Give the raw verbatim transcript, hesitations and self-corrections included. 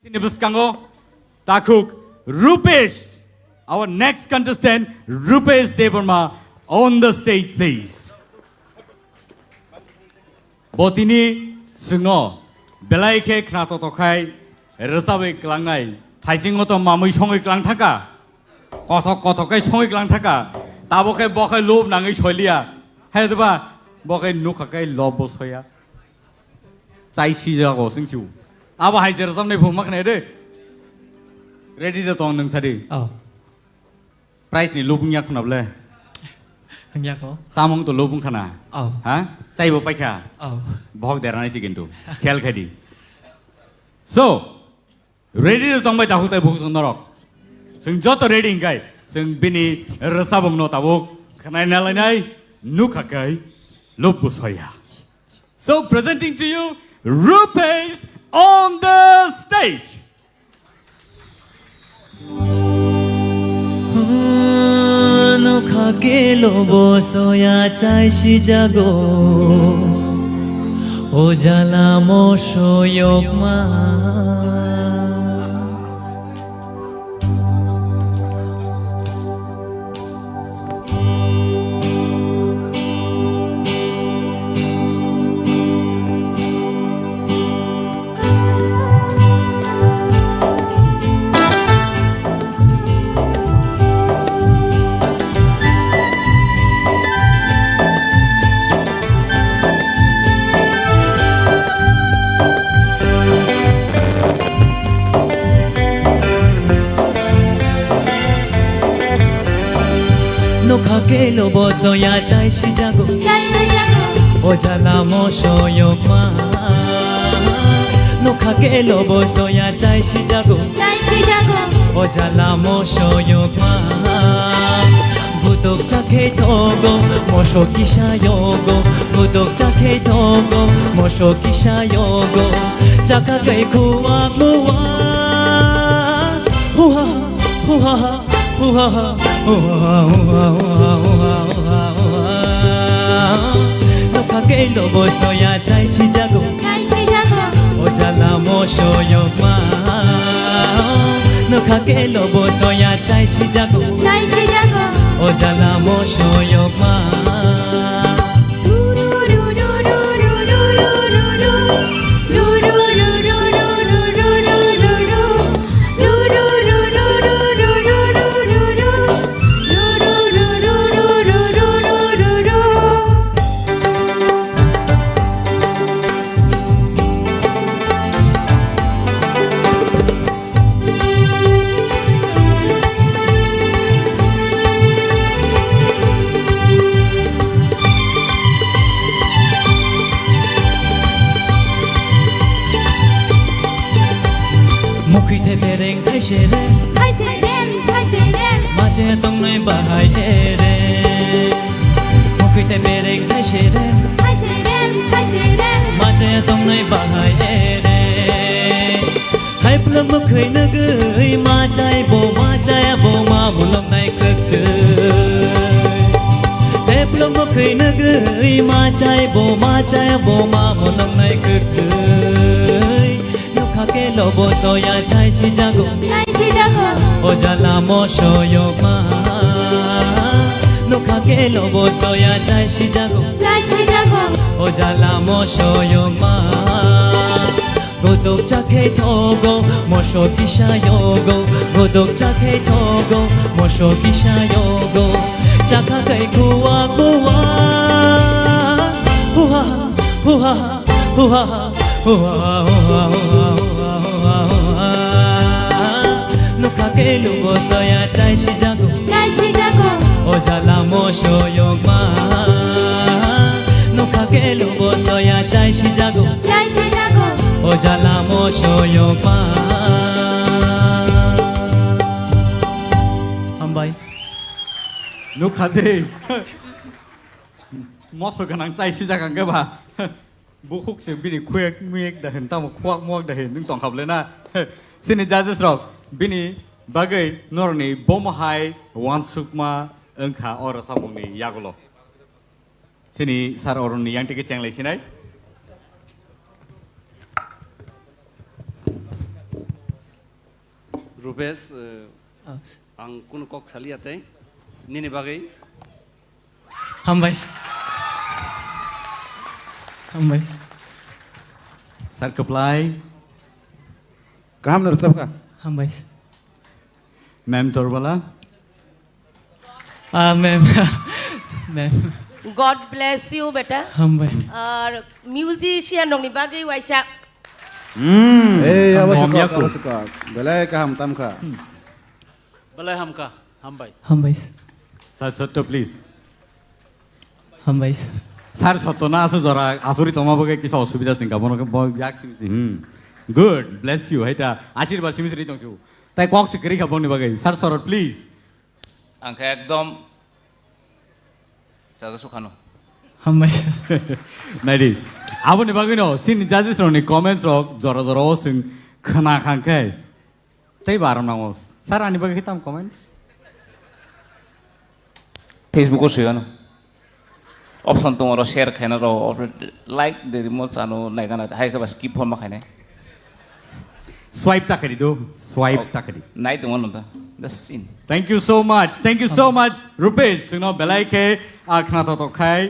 Chini bwskango takhuk Rupesh, our next contestant, Rupesh Debbarma, on the stage, please. Bo tini chwngno belai khe khna totok khai rwchabwi klangnai, thaisingo to mamwi songwi klang thangkha, kothok kothok khe songwi klang thangkha, tabo khe bo khe lob nangwi soiliya, hai deba bo khe nukha khe lob bo soya. Chai sijago singsiu. Abo hai je rwchapnai phung ma khnai de. Ready de tong nwng sadi. Oh. Prize ni lubung yak khna ble. Hangya ko. Samung to lubung khana. Oh. Ha? Chai bo paikha. Oh. Bohok deranai si kintu. Khel khadi. So, ready de tong bai takhuk tai bukhuk song norok. Sing joto ready hingkai. Sing bini rwchabung no tabuk. Khnai nalai nai. Nukha kai. Lubbu soya. So presenting to you, Rupesh on the stage. Nokha kelo bo soya chai sijago, o jala mo soyokma. Nokha kelo bo soya chai sijago. Chai sijago. O jala mo soyokma. Nokha kelo bo soya chai sijago. Chai sijago. O jala mo soyokma. Budok chakhe togo, moso kisa yogo. Budok chakhe togo, moso kisa yogo. Chaka kai khuwa khuwa. Huha, huha, huha, huha, huha. Nokha kelo bo soya chai sijago. Chai sijago. O jala mo soyokma. Nokha kelo bo soya chai sijago. Chai sijago. O jala mo soyokma. Mukhwi the bereng thaise re. Thaise re, thaise re. Mache tongnai bahai ere. Mukhwi the bereng thaise re. Thaise re, thaise re. Mache tongnai bahai ere. Thaiplwm mukhwi nugwi machai bo machai bo ma mulok nai kwrwktwi. Thaiplwm mukhwi nugwi machai bo machai bo ma mulok nai kwrwktwi. Nokha kelo bo soya chai sijago. Chai sijago. O jala mo soyokma. Nokha kelo bo soya chai sijago. Chai sijago. O jala mo soyokma. Godok chakhe togo, moso kisa yogo. Godok chakhe togo, moso kisa yogo. Chakha kai khuwa khuwa. Huha, huha, huha. Nokha kelo bo soya chai sijago. Chai sijago. O jala mo soyokma. Nokha kelo bo soya chai sijago. Chai sijago. O jala mo soyokma. Hambai. Nukha de. Moso ganang chai sijak ang ba. Bukhuk se bini khuyek muyek da hin, tamo khuak muak da hin, nwng tong khap le na. Chini judges rok bini bagwi norokni bomo hai wansukma wngkha o rwchapmungni yagulo. Chini sir oroni yang tike chenglai sinai. Rupesh, eh, Ah. ang kunu kok saliya tei nini bagwi. Hambai. Hambai. Sir Kwplai. Kaham no rwchapkha. Hambai. Ma'am Torbala. Ah, ma'am. Ma'am. God bless you, beta. Hambai. Ar musician rokni bagwi waisa. Hmm. Ei, abo Hamya se kok, ku. Abo se kok. Belai kaham tamkha. Belai hamkha, hambai. Hambai, sir. Sir Sotto, please. Hambai, sir. Sir Sotto na asu jora asuri toma boge kisa osubida singka bono ke bo yak simi si. Hmm. Good, bless you. Haita ashirbad simi siri tongsu. Tai kok sikri kha boni bagai. Sir Sorot, please. Ang khe ekdom chaja sukhano. Hambai, sir. Naidi. Aboni bagwi no, sini judges rokni comments rok jora jora o sing khna khang khe. Tei ba aram nango. Sir, ani bagwi khitam comments? Facebook o suyano. Option tongo ro share khaina ro, like de rimo chano naigana, hai khe ba skip hor ma khainai. Swipe ta khadi do, swipe Oh, ta khadi. Nai tongo no ta. Just in. Thank you so much. Thank you so much, Rupesh. Sino belai khe, ah, khna to to khai.